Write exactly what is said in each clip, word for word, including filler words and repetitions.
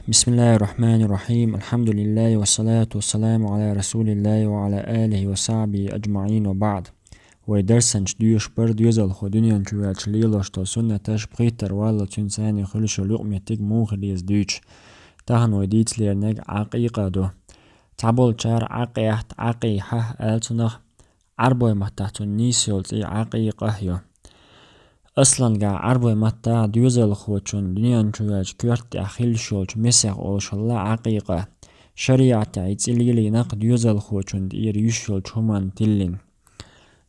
بسم الله الرحمن الرحيم. الحمد لله والصلاة والسلام على رسول الله وعلى آله وصحبه أجمعين وبعد. Вай дарсанча доьшуш бар доьзалхо дуьнен чу ваьлча лелош долу суннаташ, пхийттара валлалц цуьнца цхьаьна хуьлуш йолу юкъаметтиг муха хир иза дуьйцуш. Тахана вай дийца леринарг Ӏакъикъа ду. Цхьаболчара Ӏакъехьа, Ӏакъийхьа аьлла цунах, Ӏарбой маттахь цунна нийса йолу цӀе Ӏакъикъа ю. Аслангахь Ӏарбой маттахь доьзалхочун дуьнен чу ваьлча коьрта тӀехь хилла йолчу месех олуш хилла Ӏакъикъа. ШариӀатехь и цӀе лелийнарг доьзалхочун тӀера йиш йолчу хӀуманна тиллина.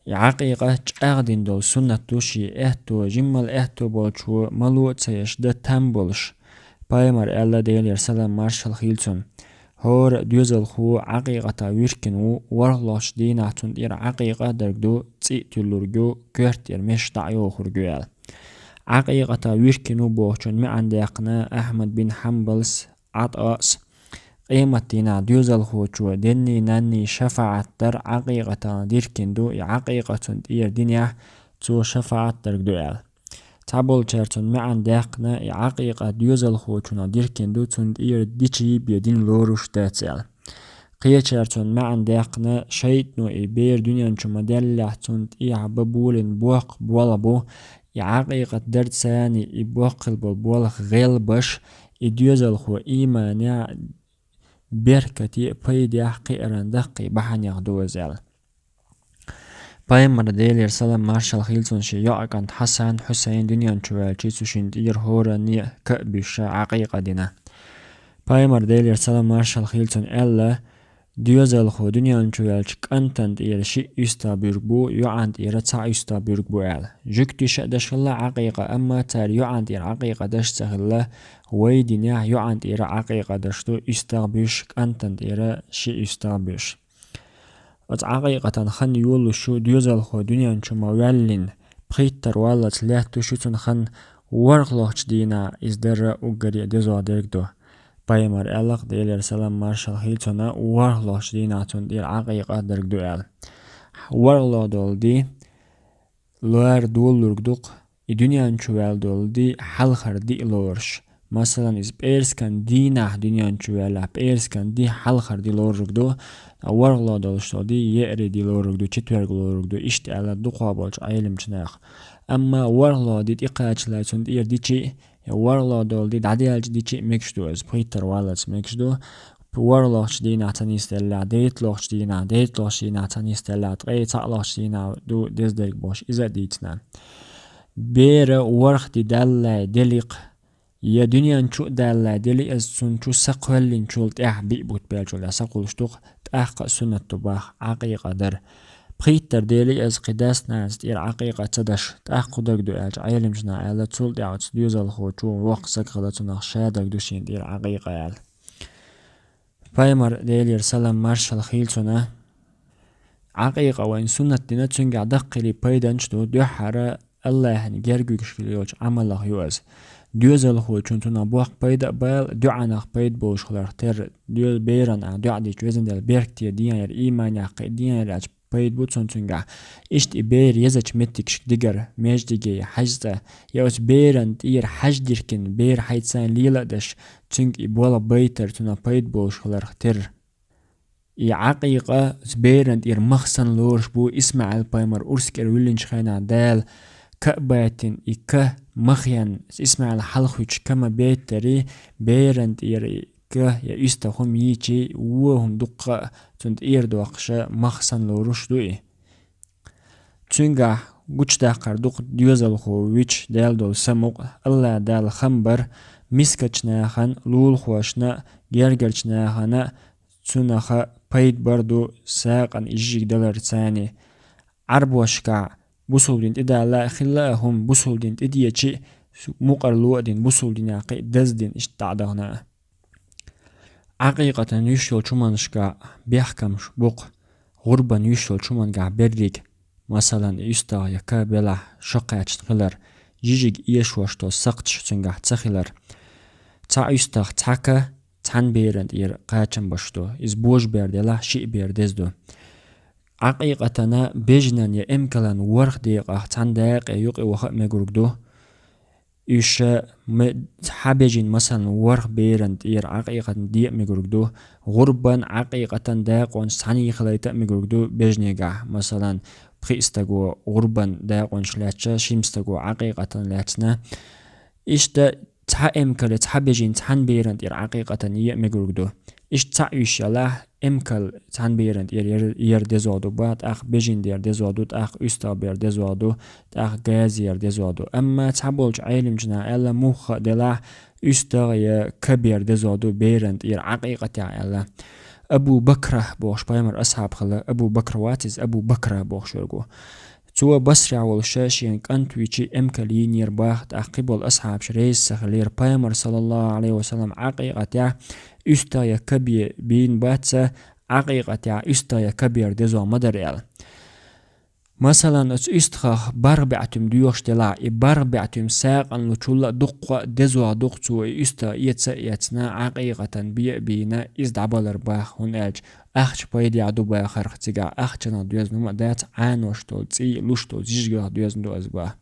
И Ӏакъикъа чӀагӀдина долу суннат ду, шен аьтто, жиммал аьтто болчо мало а ца еш, дан там болуш. Пайхамара аьлла, Делера салам маршалла хуьлда цунна: «ХӀора доьзалхо Ӏакъикъатах виркина ву, ворхӀалгӀачу дийнахь цунна тӀера Ӏакъикъа а дерг ду, цӀе а туьллург ю, коьрта тӀера меш дӀа а йохург ю», – аьлла. Ӏакъикъатах виркина ву бохучун маьӀна даьккхина Ахьмад бин Хьанбалс, Ӏатаъс. Къематдийнахь доьзалхочо денний-нанний шафаӀат дар Ӏакъикъатана диркина ду, и Ӏакъикъа цунна тӀера динехь, цо шафаӀат дерг ду аьлла. Цхьаболчара цунна маьӀна даьккхина, и Ӏакъикъа доьзалхочунах диркина ду, цунна тӀера дичий бен дин лоруш дац аьлла. Кхечара цунна маьӀна даьккхина, шайтӀано и бер дуьнен чу ма-даьллехь, цунна тӀехьа бан болийна боккха болх бу, и Ӏакъикъат дарца и боккха хилла болу болх гӀелбеш, и доьзалхо ийманехь, беркате а, пайдехь а кхиаран даккхий бахьанех ду иза аьлла. Пайхамара, Делера салам маршалла хуьлда цунна, шен йоӀан кӀант Хьасан, Хьусайн дуьнен чу ваьлча, цу шинна тӀера хӀоранне а ка а буьсуш Ӏакъикъа дина. Пайхамара, Делера салам маршалла хуьлда цунна, аьлла: «Доьзалхо дуьнен чу ваьлча кӀантана тӀера шиъ уьстагӀ буьрг бу, йоӀана тӀера цхьаъ уьстагӀ буьрг бу», – аьлла. Жуьгтиша а деш хилла Ӏакъикъа, амма цара йоӀана тӀера Ӏакъикъа деш ца хилла, вай динехь йоӀана тӀера Ӏакъикъа деш ду уьстагӀ буьсуш, кӀантана тӀера шиъ уьстагӀ буьсуш. Оцу Ӏакъикъатан хан йолуш ю доьзалхо дуьнен чу ма-ваьллин, пхийттара валлалц лаьтташ ю цуьнан хан, ворхӀалгӀачу дийнахь иза дар уггаре а дезох дерг ду. Пайхамара аьлла-кх, Делера салам маршалла хуьлда цунна, ворхӀалгӀачу дийнахь цунна тӀера Ӏакъикъа дерг ду аьлла. ВорхӀалгӀа долу ди лара долалург ду-кх, и дуьнен чу ваьлла долу ди хьалхара ди а лоруш. Масалан, иза пӀераскан дийнахь дуьнен чу ваьллехь, пӀераскан ди хьалхара ди лоруг ду, ткъа ворхӀалгӀа долуш долу ди еарин ди лоруг ду, четверг лоруг ду, иштта аьлла дукхох болчу Ӏеламчу наха. Амма ворхӀалгӀа ди тӀекхачале цунна тӀера дичи а, я ворхӀалгӀа долу ди дӀадаьлча дичи а мегаш ду иза, пхийттара валлалц мегаш ду. ВорхӀалгӀачу дийнахь ца нисделлехь, дейтталгӀачу дийнахь, дейтталгӀачу дийнахь ца нисделлехь, ткъе цхьаалгӀачу дийнахь ду деза дерг бохуш, иза а дийцина. Бер ворхӀ ди даллале делахь, я дуьнен чу а даллале делахь, иза цунна чу са кхоьллинчул тӀаьхьа, биъ бутт баьлчул тӀаьхьа сакхуьлуш ду-кх, тӀаккха а суннат ду боху Ӏакъикъа дар. Пхийттара делахь иза кхин дас-нанас тӀера Ӏакъикъа ца деш, тӀаккха хӀун дерг ду аьлча, Ӏеламчу наха аьлла, цул тӀаьхьа оцу доьзалхочо воккха стаг хилла, цунах ша дерг ду шена тӀера Ӏакъикъа аьлла. Пайхамара, Делера салам маршалла хуьлда цунна, Ӏакъикъа вайна суннат дина, цуьнгахь даккхийла пайданаш ду, дуьххьара АллахӀана герга вуьгуш хила йолчу Ӏамалах ю иза. Доьзалхочун цунах боккха пайда а бала, доьӀанах пайда болуш хиларх терра, доь-, беран ахь доӀа дича, Везан Дела, беркате дехьара, ийманехь кхин дехьара аьлча, пайда бу цунна цуьнгахь. Иштта и бер езачу меттигашка дигар, маьждиге, хьаьжцӀа, я оцу беран тӀера хьаьж диркина, бер хьайца лела а деш, цуьнга и болх байтар цунах пайда болуш хиларх терра. И Ӏакъикъа оцу беран тӀера мах санна лоруш бу, ИсмаӀил-пайхамар урс кӀира вуьллинчу хенахь Дала ка а баьттина, и ка мах ян, ИсмаӀил хьалхуьттуш ка ма беттари, беран тӀера и ка я уьстагӀ хӀума йийчи, вон хӀума дуккха а цунна тӀера доккхуша мах санна лоруш ду и. Цуьнгахь гучудаккхар ду-кх доьзалхо вича даьлла долу самукъа, АллахӀ Далла хам бар, мискачу нахана, лулахошна, гергарчу нахана цунах пайда бар ду, сагӀина и жижиг даларца. Ӏарбошкахь бусулба дин тӀедалла а хилла а хӀума, бусулба дин тӀедечи а, мукъарло а дина, бусулба динехь кхин а даздина иштта дӀа а дахана а. Ӏакъикъатан йиш йолчу хӀуманашкахь бехкамаш бу-кх, гӀурбан йиш йолчу хӀумангахь берриг, масалан, и уьстагӀ я ка белахь шо кхаьчна хилар, жижиг эшош долу сакхташ цуьнгахь ца хилар. Цхьа уьстагӀ, цхьа ка цхьана беран тӀера кхачам беш ду, иза божабер делахь, шиъ бер деза ду. Ӏакъикъатана бежанан я эмкалан ворхӀ декъах цхьана дакъе юкъа ваха а мегург ду. Уьш ма-, цхьа бежин, масалан, ворхӀ беран тӀера Ӏакъикъатан де а мегург ду, гӀурбан Ӏакъикъатан дакъонаш цхьаьна хилайта а мегург ду бежнегахь, масалан, пхи стаго гӀурбан дакъонаш лаьцна, шим стаго Ӏакъикъатан лаьцна. Иштта цхьа эмкале цхьа бежин цхьан беран тӀера Ӏакъикъатан е а мегург ду. Иштта цхьа уьш ялахь, эмкал цхьан беран тӀера ер, ер дезагӀа ду ба, тӀаккха бежин дер дезагӀа ду, тӀаккха уьстагӀ бер дезагӀа ду, тӀаккха газа ер дезагӀа ду. Амма цхьаболчу Ӏеламчуна аьлла, муха а делахь, уьстагӀ я ка бер дезагӀа ду беран тӀера Ӏакъикъатехь аьлла. Абу Бакра бохуш пайхамар асхьаб хилла, Абу Бакр вац иза, Абу Бакра бохуш верг ву. Цо Басрехь волуш шена кӀант вичи эмкал йийнера баха, тӀаккха кхин болу асхьабаш реза ца хилира, пайхамар, саллаллаху Ӏалайхи ва саллам, Ӏакъикъатехь уьстагӀ я ка бе бийна бац, Ӏакъикъатехь уьстагӀ я ка бер дезагӀа ма дара аьлла. Масалан, оцу уьстагӀах бархӀ баьӀтуьма доьхуш делахь, и бархӀ баьӀтуьма сагӀина лучул а дуккха а дезагӀа ду-кх цо и уьстагӀ эца а эцна, Ӏакъикъатан бе а бийна, иза дӀабалар баха, хӀунда аьлча ахча пайдехь ду бахарх цигахь, ахчанах доьзна хӀума а дац, Ӏанош долу, цӀий луш долу жижигах доьзна ду иза баха.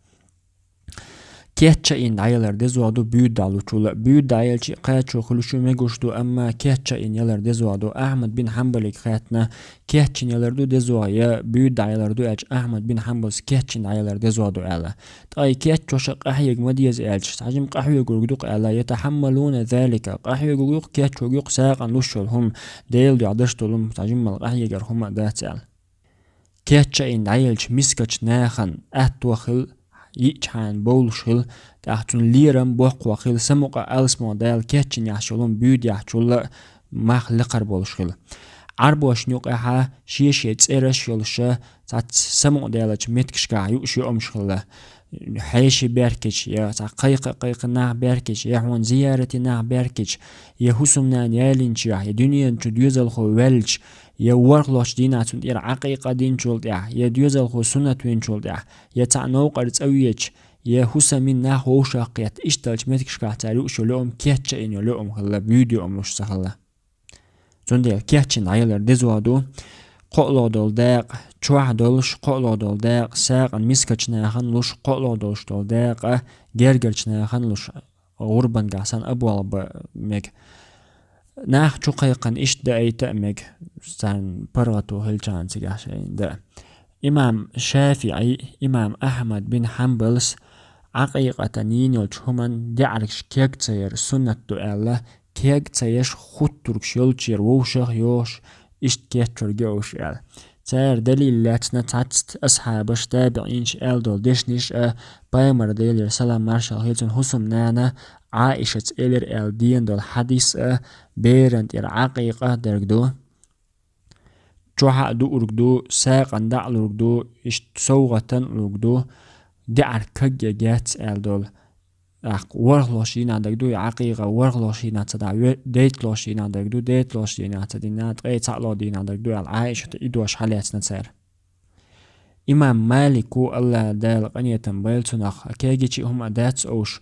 Кечъяйина дӀаялар дезагӀа ду буьйда дӀалучул а. Буьйда дӀаелча кхачо хуьлуш ю, мегаш ду, амма кечъяйина ялар дезагӀа ду. Ахьмад бин Хьанбалига хаьттина, кечйина ялар ду дезагӀа я буьйда дӀаялар ду аьлча, Ахьмад бин Хьанбалс кечйина дӀаялар дезагӀа ду аьлла. Ткъа и кечйош а къахьега ма деза аьлча, цхьа жимма къахьоьгург ду-кх аьлла, ятахьаммалуна залика, къахьоьгург ю-кх, кечйорг ю-кх сагӀина луш йолу хӀума, Делан дуьхьа даш долу хӀума, цхьа жиммал къахьегар хӀума а дац аьлла. Кечъяйина дӀаелча мискачу нахана аьтто хила, йиъчхьана бовлуш хила, тӀаккха цуьнан лерам боккхо хила, самукъа алсамо Дала кечйина яхьаш йолу буьйда яхьачул а мах лекхар болуш хила. Ӏарбошна юкъахьа шен-шен цӀераш а йолуша, цхьацца самукъадаьллачу меттигашкахь юуш юург хилла. Хьеший беркачу я цхьа кхайкха-кхайкха нах беркачу, я хьуна зиярате нах беркачу, я хӀусамнана ялийначохь, я дуьнен чу доьзалхо ваьлча, я ворхӀалгӀачу дийнахь цунна тӀера Ӏакъикъа динчул тӀаьхьа, я доьзалхо суннат винчул тӀаьхьа, я цхьаъ новкъара цӀа веача, я хӀусамийн нах вовшах кхетта, иштта долчу меттигашкахь цара юуш йолу юург кечъяйина йолу юург хилла, буьйда юург луш ца хилла. Цундела кечйина дӀаялар дезагӀа ду. КхоалгӀа долу дакъа чохь долуш, кхоалгӀа долу дакъа сагӀина мискачу нахана луш, кхоалгӀа долуш долу дакъа гергарчу нахана луш, гӀурбангахь санна а болх бан мега. Нах чу кхайкхина иштта даийта а мега, царна паргӀато хилчахьана цигахь шайна дан. Имам ШафиӀи, имам Ахьмад бин Хьанбалс Ӏакъикъатан йийна йолчу хӀуманна деӀаргаш кег ца яр суннат ду аьлла, кег ца еш хуттургаш йолчеран вовшах йохуш, иштта кечъярг йо уьш аьлла. Цара далил лаьцна цхьацца асхьабаш, табиӀинаш аьлла долу дешнаш а, пайхамар, Делера салам маршалла хила цунна, хӀусамнана Ӏаишаца элира аьлла дийна долу хьадис а, беран тӀера Ӏакъикъа дерг ду. Чохь а дуург ду, сагӀина дӀа а лург ду, иштта совгӀатан а лург ду, деӀарг каг я геца аьлла долу. ТӀаккха ворхӀалгӀачу дийнахь дерг ду, я Ӏакъикъа ворхӀалгӀачу дийнахь ца дахь, ве-, дейтталгӀачу дийнахь дерг ду, дейтталгӀачу дийнахь ца дина, ткъе цхьаалгӀачу дийнахь дерг ду аьлла, Ӏаишата и дош хьалаьцна цара. Имам Малико, АллахӀ Дала къинхетам бойла цунах, кегийча а хӀума а дац уьш,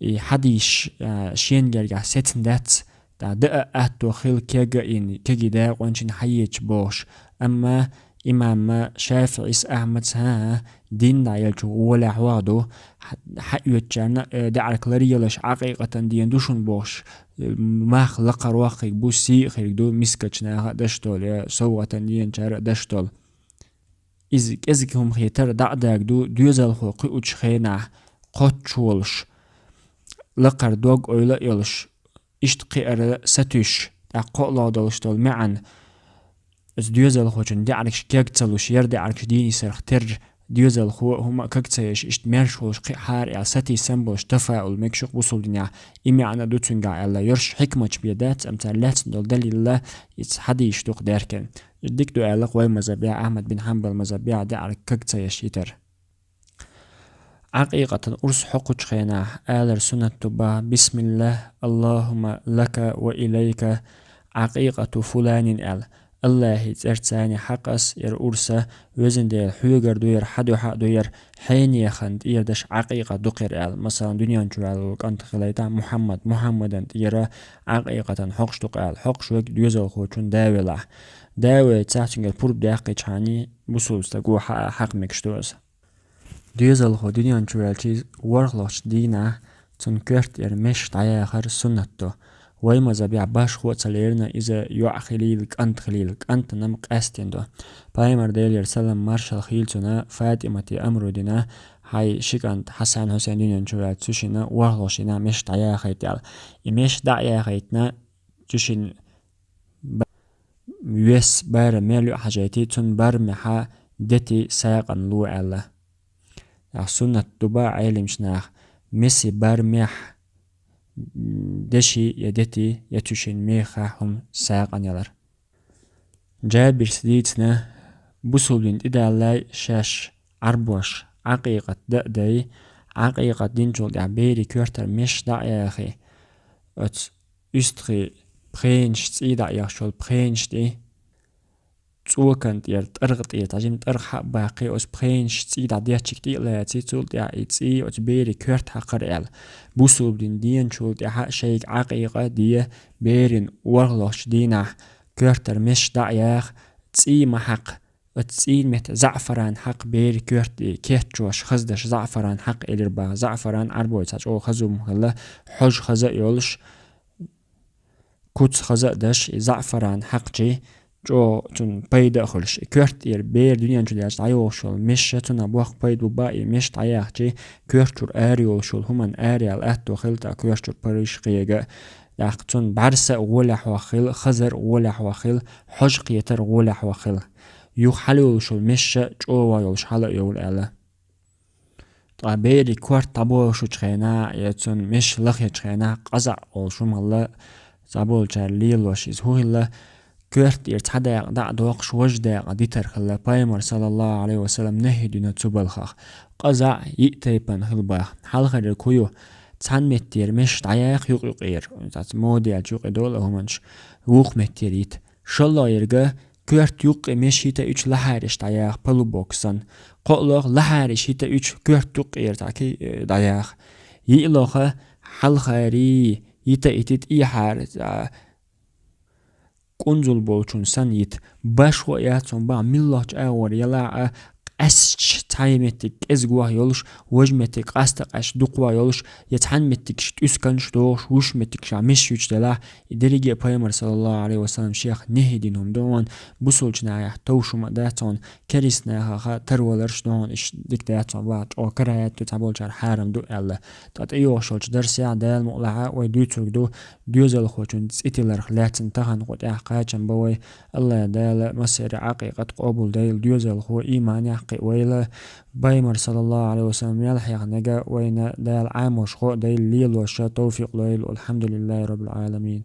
и хьадисаш, а, шен гергахь сецна дац, ткъа даа аьтто хила кега а йина, кегий дакъончийн хьаеча бохуш. Амма имам ШафиӀис, Ахьмадс, хӀан-хӀа, дин дӀаеллачу гӀолехь ваха ду, хьа-, хьаоьцучарна, э, деӀарг ларъялаш Ӏакъикъатан дийна ду шуна бохуш, э, мах лакхара ваккхийга бу, сий а хирг ду, мискачу наха а даш долу, я совгӀатан дийначара а даш долу. Иза кӀезиг хӀума хетар дӀа а дагду, доьзалхо кхуьучу хенахь кхоччуш волуш, лакхара дог-ойла а йолуш, иштта кхиара сатуьйсуш, тӀаккха кхоалгӀа долуш долу маьӀна, иза доьзалхочун деӀаргаш кег ца луш, яра деӀаргаш дийна йисарх терра, доьзалхо а хӀума а каг ца еш, иштта маьрша волуш кхиахьара аьлла, сатийсам болуш, тафаул мегаш ю-кх бусулба динехь, и маьӀна а ду цуьнгахь аьлла, йоьрш хьикматаш бен дац, амма цара лаьцна долу далилла, иза хьадийсаш ду-кх даьркина. Дика ду аьлла-кх вай мазхабехь, Ахьмад бин Хьанбал мазхабехь, деӀарг каг ца еш йитар. Ӏакъикъатан урс хьокхучу хенахь алар суннат ду боху: «Бисмиллах, Аллахумма лака ва илайка Ӏакъикъату фуланин», – аьлла. АллахӀан цӀарца хьакъ ас яра урса, Везан Дела, хьоьгара ду яра, хьан дуьхьа а ду яра, хьенехан тӀера даш Ӏакъикъат ду-кх яра аьлла. Масалан, дуьнен чу ваьлла волу кӀант хилийта, Мухьаммад, Мухьаммадан тӀера Ӏакъикъатан хьокхуш ду-кх аьлла, хьокхуш верг доьзалхочун да велахь. Да веца цхьацца цуьнгара пурба даьккхичхьана, бусулба стага хьа-, хьакъ мегаш ду иза. Доьзалхо дуьнен чу ваьлча ворхӀлагӀчу дийнахь цуьнан коьрта тӀера меш дӀаяхар суннат ду. Вай мазхӀабехь башхо а ца лерина, иза йоӀ хилийла, кӀант хилийла, кӀантана-м къаьстина ду. Пайхамар, Делера салам маршалла хуьлда цунна, ФатӀимате амру дина, хьайн ши кӀант Хьасан, Хьусайн дуьнен чу ваьлча цу шинна ворхӀлагӀчу дийнахь меш дӀаяхийта аьлла. И меш дӀа а яхийтина, цу шинна ба-, вес барам мел ю а хьажийта, цуьнан барамехь дети сагӀина ло аьлла. Ахь суннат ду боху Ӏеламчу наха, месийн барамехь деши я дети я цу шинна мехахь хӀума сагӀина ялар. Джабирс дийцина, бусулба дин тӀедаллалц шаьш Ӏарбоша Ӏакъикъат дан а дай, Ӏакъикъат динчул тӀаьхьа берийн коьртара меш дӀа а яхий, оцу уьстагӀий пхенаш, цӀий дӀа а яхаш йолу пхенаш тӀе, цӀокан тӀера, тӀаргӀа тӀера, цхьа жима тӀаргӀа хьа а баккхий, оцу пхенаш цӀий дӀа деттиг тӀе а лаций, цул тӀаьхьа и цӀий оцу берийн коьрта хьакхар аьлла. Бусулба дин деначул тӀаьхьа шайга Ӏакъикъа де, берийн ворхӀлагӀчу дийнахь коьртара меш дӀа а яха, цӀий ма хьакха, оцу цӀийн метта заӀфаран хьакха, берийн коьрта тӀе кечдеш, хазадеш заӀфаран хьакха элира боху. ЗаӀфаран Ӏарбойн цхьа чӀогӀа хаза хӀума хилла, хьожа хаза а йолуш, куц хаза а деш, и заӀфаран хьакхчий, чӀогӀа цунна пайда а хуьлуш. И коьрта тӀера бер дуьнен чу даьлча дӀайохуш йолу меш, цунах боккха пайда бу боху, и меш дӀаяхчий, коьрта чуьра ара йолуш йолу хӀуманна араяла аьтто хилла тӀаккха коьрта чуьра паргӀат кхета. ТӀаккха цунна бӀаьрса а гӀолехь хилла, хазар а гӀолехь хилла, хьожа кхетар а гӀолехь хилла. Юха хьала йолуш йолу меш чӀогӀа йолуш хьала а йовла аьлла. Ткъа берийн корта дӀабохуш йолчу хенахь, я цунна меш лахъечу хенахь, къазаӀ олуш хӀума хилла, цхьаболчара лелош иза хӀун хилла, коьрта тӀера цхьа дакъа дӀа а доккхуш, важа дакъа дитар хилла. Пайхамар, саллаллаху Ӏалайхи ва саллам, нахӀи дина цу балхах, къазаӀ йиъ тайпана хила боху. Хьалхара ерг хӀун ю? Цхьана меттера меш дӀаяха юкъ-юкъера, цхьацца мода яьлча юкъе долу хӀуманаш, вукху меттера йита. ШолгӀа ерг, коьрта юккъе меш йита йича лахьараш дӀаяха, полубок санна. КхоалгӀа, лахьараш йита йича коьрта юккъера цхьа ки-, э, дӀаяха. ЙиълагӀа, хьалхарий йита йита тӀехьара, а, кӀунзул болчун санна йита. Башхо а яц хӀума боху, муьлххачу агӀор ялахь а, къаьсташ цхьа а меттиг кӀезгох йолуш, важа меттиг къаста къаьсташ дукхох йолуш, я цхьана меттигаш тӀуьсканаш дохуш, вуьш меттигаш меш йуьтуш делахь, и дерриге а Пайхамар, саллаллаху Ӏалайхи ва саллам, шех нахӀи дина хӀума ду хьуна, бусулчу нахехь товш хӀума а дац хьуна, керист нахаха тарваларш ду хьуна, иштта дика дац хьуна, ва чӀогӀа карахӀат ду, цхьаболчара хьарам ду аьлла. Ткъа тӀейогӀуш йолчу дарсехь, Дала мукъ лахь, вай дуьйцург ду, доьзалхочун цӀе тилларх лаьцна тахана кху тӀехь кхачам бан вай. АллахӀ Дала массеран Ӏакъикъат къобалдойла, доьзалхо ийманехь кхиавойла. Пайхамар, саллаллаху Ӏалайхи ва саллам, мел хьехнарг вайна Дала Ӏамош гӀо а дойла, лелош товфикъ лойла. Алхьамдулиллахи Раббил Ӏаламин.